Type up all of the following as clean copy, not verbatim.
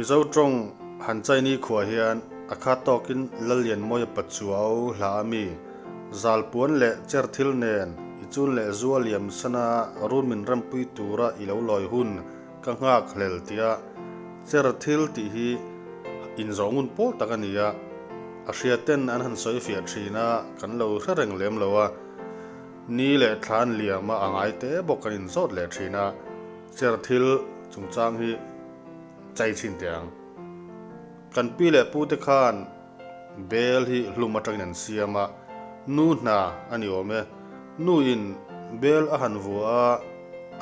Mizo tawng han chai ni khuah hian a khat tawkin Lallianmawia Pachuau hla a mi, Zalpuan leh cher thil nen i chun leh zua liam sana run min rempui tura i lo lawi hun ka nghak hlel tia cher thil tih hi inzawh ngun pawl tak a ni a, a hria ten an han sawi fiah thin a, kan lo hre reng lem lo a, ni leh thlan liama a ngai te bawk kan inzawt leh thin a, cher thil chungchang hi chai chhin teh ang. Kan pi leh pu te khan bel hi hlum atangin an siam a, nu hna a ni awm e. Nu in bel a han vua a,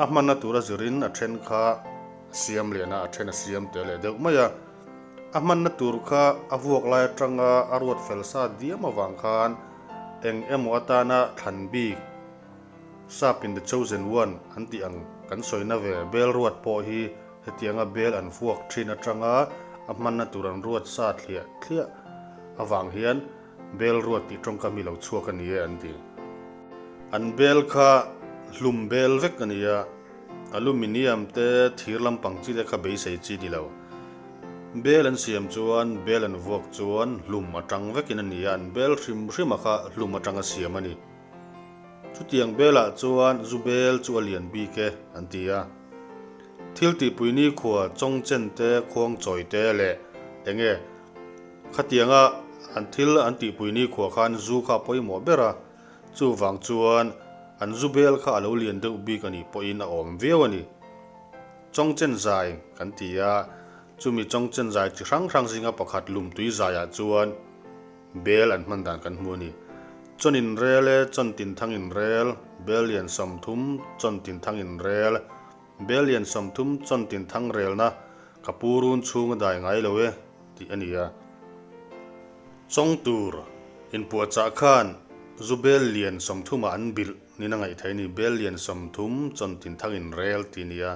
a hmanna tura zirin a then kha a siam lian a, a then a siam tel leh deuh mai a. A hmanna tur kha a vuak lai atanga a ruat fel sa diam avang khan eng emaw atana thlan bik Sap in the chosen one an tih ang kan sawina ve bel ruat pawh hi hetianga bel an vuak thin atanga a hmanna tur an ruat sa thliah thliah avang hian bel ruat tih tawngkam hi lo chhuak a ni e an ti. An bel kha hlum bel vek a ni a, aluminium te thir lampang chi te kha beisei chi ni lo. Bel an siam chuan bel an vuak chuan hlum atang vekin a ni a, an bel hrim hrima kha hlum atanga siam a ni. Chutiang belah chuan zu bel chu a lian bik e, an ti a. Thil tihpui ni khua chawng chen te, khuang chawi te leh enge khatianga an thil an tihpui ni khua khan zu kha a pawimawh ber a, chuvang chuan an zu bel kha a lo lian deuh bik a nih pawhin a awm viau a ni. Chawng chen zai kan ti a, chumi chawng chen zai chi hrang hrang zinga pakhat lumtui zaiah chuan, Bel an hman dan kan hmu a ni. Chawn in rel e, chawn tin thang in rel, bel lian 30, chawn tin thang in rel, bel lian 30, chawn tin thang relna ka pu run chhung a dai ngai lo e, tih a ni a. Chawng tur inpuahchah khan zu bel lian 30 ah an bilh nin a ngaih theih a ni, bel lian 30, chawn tin thang in rel tih a ni a.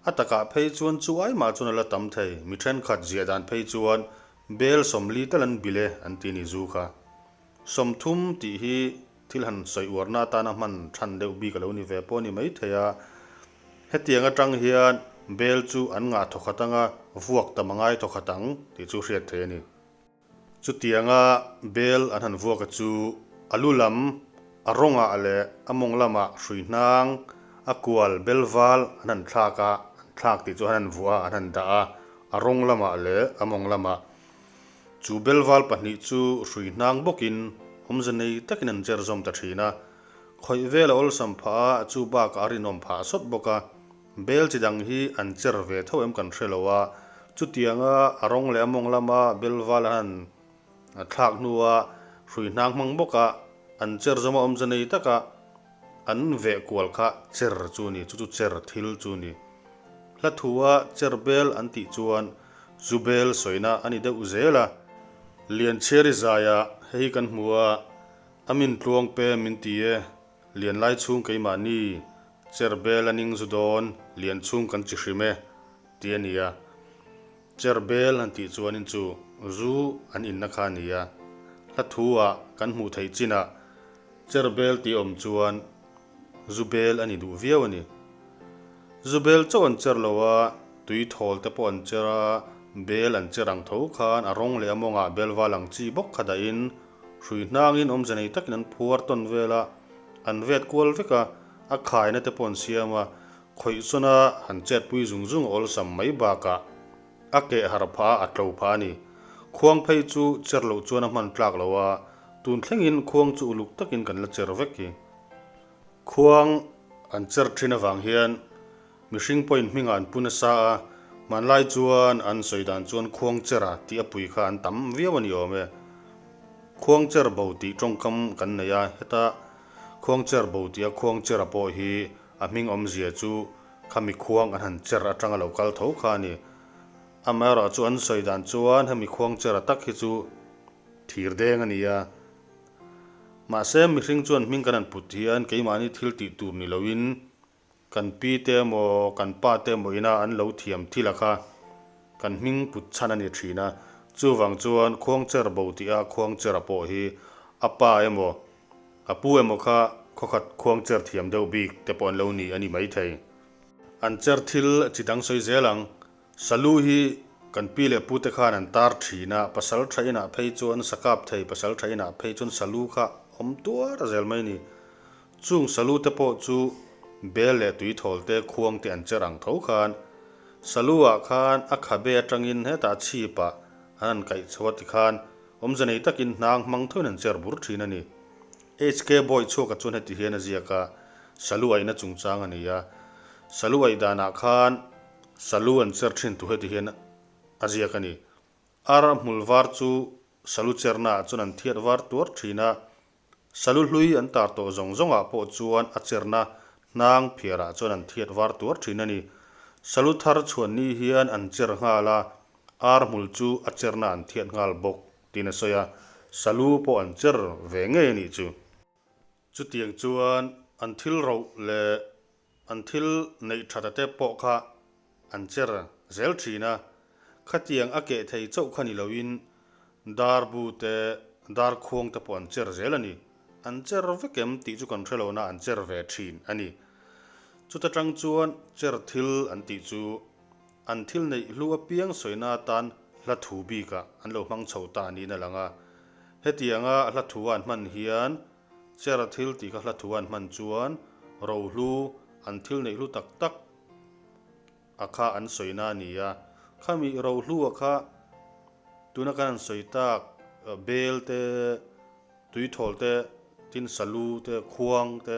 A takah phei chuan chu ai mah chuan a la tam thei, mi thenkhat ziah dan phei chuan Bel 40 tal an bilh e an ti ni zu kha. 30 tih hi thil han sawi uarna atana hman than deuh bik a lo ni ve pawh a ni maithei a. Hetiang atang hian bel chu an ngah thawkhat anga vuak tam a ngai thawkhat ang tih chu hriat theih a ni. Chutianga bel an han vuak a chu a lu lam, a rawngah leh a mawng lamah hrui hnang, a kual bel val an han thlak a, an thlak tih chu an han vuah a, an han dah a. A rawng lamah leh a mawng lamah chu belval pahnih chu hrui hnang bawkin awmze nei takin an cher zawm ta thin a. Khawih vel a awlsam phah a, chu bakah a rinawm phah sawt bawk a. Bel chi dang hi an cher ve tho em kan hre lo a, chutianga a rawng leh a mawng lama belval an han thlak hnua hrui hnang hmang bawka an cher zawm a awmze nei taka an veh kual kha cher chu a ni, chu chu cher thil chu a ni. Hla thua cher bel an tih chuan zu bel sawina a ni deuh zel a. Lianchhiari zaia hei hi kan hmu a, a min tluang pe min ti e, lian lai chhung keimahni cher bel a ning zu dawn, lian chhung kan chi hrim e, tih a ni a. Cher bel han tih chuanin chu zu an inna kha a ni a. Hla thua kan hmuh theih chinah cher bel tih awm chuan zu bel a ni duh viau a ni. Zu bel chauh an cher lo a, tui thawl te pawh an cher a, bel an cher ang tho khan a rawng leh a mawngah bel val ang chi bawk kha dahin hrui hnangin awmze nei takin an phuar tawn vel a, an vet kual vek a, a khaina te pawh an siam a, khawih chawna han chetpui zung zung a awlsam mai bakah a keh har phah a, a tlo phah a ni. Khuang phei chu cher loh chuan a hman tlak lo a, tun thlengin khuang chu uluk takin kan la cher vek hi. Khuang an cher thin avang hian mihring pawhin hmingah an pu nasa a, hmanlai chuan an sawi dan chuan khuang chera tih a pui kha an tam viau a ni awm e. Khuang cher bo tih tawngkam kan nei a, heta khuang cher bo tih a khuang chera pawh hi a hming awmzia chu khami khuang an han cher atanga lo kal tho kha a ni. Amaherawhchu chu an sawi dan chuan hemi khuang chera tak hi chu thir deng a ni a. Mahse, mihring chuan hming kan han put hian keimahni thil tih tur ni loin kan pi te emaw kan pa te emaw ina an lo thiam thil a kha kan hming put chhan a ni thin a. Chuvang chuan khuangcher bo tih a khuangchera pawh hi a pa emaw a pu emaw kha khawkhat khuangcher thiam deuh bik te pawh an lo ni a ni maithei. An cher thil chi dang sawi zel ang. Salu hi Kan pi leh pute khan an tar thin a, pasal tha inah phei chuan sa kap thei, pasal tha inah phei chuan salu kha awm tuar zel mai a ni. Chung salu te pawh chu bel leh tuithawl te, khuang te an cher ang tho khan salu ah khan a khabe atangin hetah chhip ah an han kaih chho a tikhan awmze nei takin hnang hmang thoin an cher bur thin a ni. HK Bawi chhuaka chuan heti hian a ziak a, salu aihna chungchang a ni a, salu aih danah khan salu an cher thin thu heti hian a ziak a ni. Ar hmul var chu salu chernaah chuan an thiat var tuar thin a, Salu hlui an tar tawh zawng zawngah pawh chuan a cherna hnang phiarah chuan an thiat var tuar thin a ni. Salu thar chhuan ni hian an cher nghal a, ar hmul chu a cherna an thiat nghal bawk tiin a sawi a, salu pawh an cher ve ngei a nih chu. Chutiang chuan an thil roh leh an thil neih that te pawh kha an cher zel thin a, khatiang a keh thei chauh kha ni loin dar bu te, dar khuang te pawh an cher zel a ni. An cher vek em tih chu kan hre lo na an cher ve thin a ni. Chuta tang chuan cher thil an tih chu an thil neih hlu apiang sawina atan hla thu bikah an lo hmang chho ta niin a lang a. Hetianga hla thu a an hman hian cher thil tih kha hla thu a an hman chuan rohlu an thil neih hlu tak tak a kha an sawina a ni a, khami rohlua kha tuna kan han sawi tak bel te, tuithawl te, tin salu te, khuang te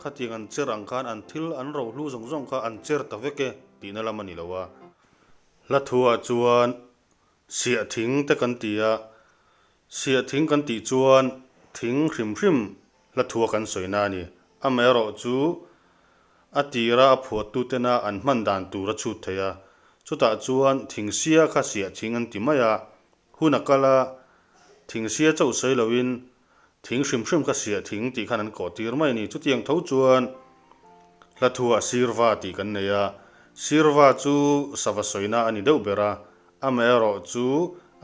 khatiang an cher ang khan an thil an rohlu zawng zawng kha an cher ta vek e tihna lam a ni lo a. Hla thuah chuan siah thing te kan ti a, siah thing kan tih chuan thing hrim hrim Hla thua kan sawina a ni. Amaherawhchu, a tira a phuattutena an hman dan tur a chhut thei a. Chutah chuan thingsia kha siah thing an ti mai a, hun a kal a, thingsia chauh sawi loin thing hrim hrim kha siah thing tih khan an kawh tir mai a ni. Chutiang tho chuan hla thuah sirva tih kan nei a, sirva chu sava sawina a ni deuh ber a, Amaherawhchu,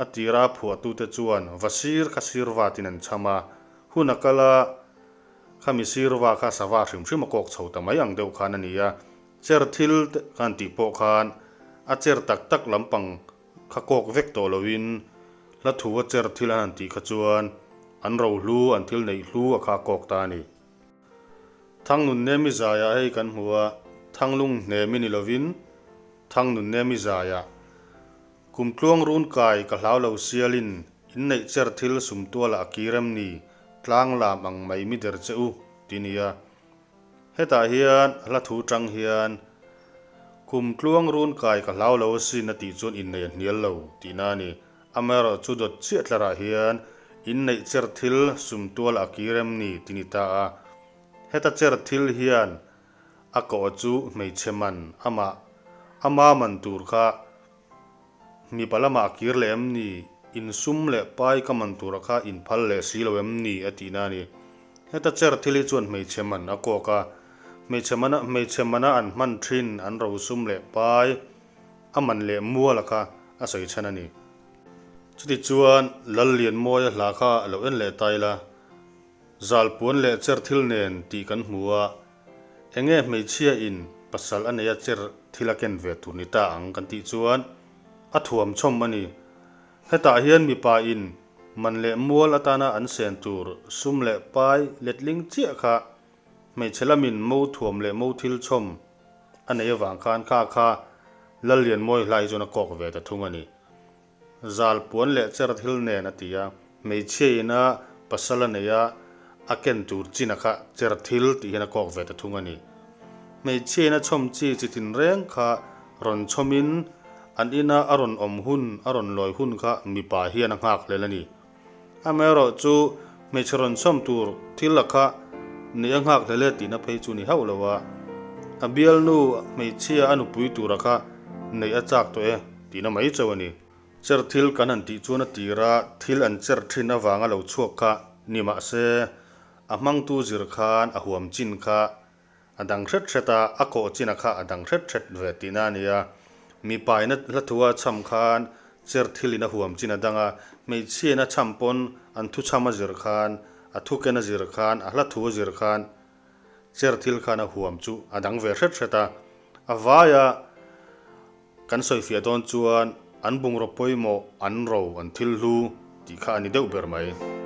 a tira a phuahtute chuan va sir kha sirva tin an chham a, hun a kal a, khami sirva kha sava hrim hrim a kawk chho ta mai ang deuh khan a ni a, cher thil te khan tih pawh khan a cher tak tak lampang kha kawk vek tawh loin hla thu a cher thil an han tih kha chuan an rohlu an thil neih hlu a kha kawk ta a ni. Thangnun nemi zaiah hei kan hmu a, Thanglung hnemi ni lovin Thangnun nemi zaiah kum tluang run kai ka hlau lo sialin inneih cher thil sum tualah a kir em ni tlang lam ang mai mi der che u ti nia. Hetah hian hla thu tang hian kum tluang run kai ka hlau lo asin a tih chuan inneih a hnial lo tihna a ni. Amaherawhchu dawt chiah tlarah hian inneih cher thil sum tualah a kir em ni ti ni ta a. Heta cher thil hian a kawh chu hmeichhe man amah ama man tur kha mipa lamah a kir leh em ni, insum leh pai ka man tura kha inphal leh si lo em ni a tihna a ni. Heta cher thil hi chuan hmeichhe man a kawk a, hmeichhe mana hmeichhe mana an hman thin an rosum leh pai a man leh muala kha a sawi chhan a ni. Chutichuan Lallianmawia hla kha lo en leh ta ila. Zalpuan leh cher thil nen tih kan hmu a, enge hmeichhia in pasal a neia cher thil a ken ve tur ni ta ang kan tih chuan a thuam chhawm a ni. Hetah hian mipa in man leh mual atana an sen tur sum leh pai letling chiah kha hmeichhe lamin mo thuam leh mo thil chhawm a nei avang khan kha kha Lallianmawi hlai chuan a kawk ve ta thung a ni. Zal puan leh cher thil nen a ti a, hmeichhia ina pasal a nei a, a ken tur chin a kha cher thil tih hian a kawk ve ta thung a ni. Hmeichhia ina chhawm chi chi tin reng kha rawn chhawmin an ina a rawn awm hun, a rawn lawi hun kha mipa hian a nghak hlel a ni. Amaherawhchu hmeichhe rawn chhawm tur thil a kha neih a nghak hlel e tihna phei chu ni hauh lo a, a bialnu hmeichhia a nupui tura kha neih a chak tawh e tihna mai chauh a ni. Cher thil kan han tih chuan a tira thil an cher thin avanga lo chhuak kha ni mah se, a hmangtu zir khan a huam chin kha A dang hret hret a, a kawh chin a kha a dang hret hret ve tihna a ni a. Mipa in a hla thu a chham khan cher thil in a huam chin a dang a, hmeichhia in a chham pawn an thu chham a zir khan, a thu ken a zir khan, a hla thu a zir khan cher thil khan a huam chu a dang ve hret hret a. A vaia kan sawifiah dawn chuan. An bungraw pawimawh, an ro, an thil hlu tih kha a ni deuh ber mai.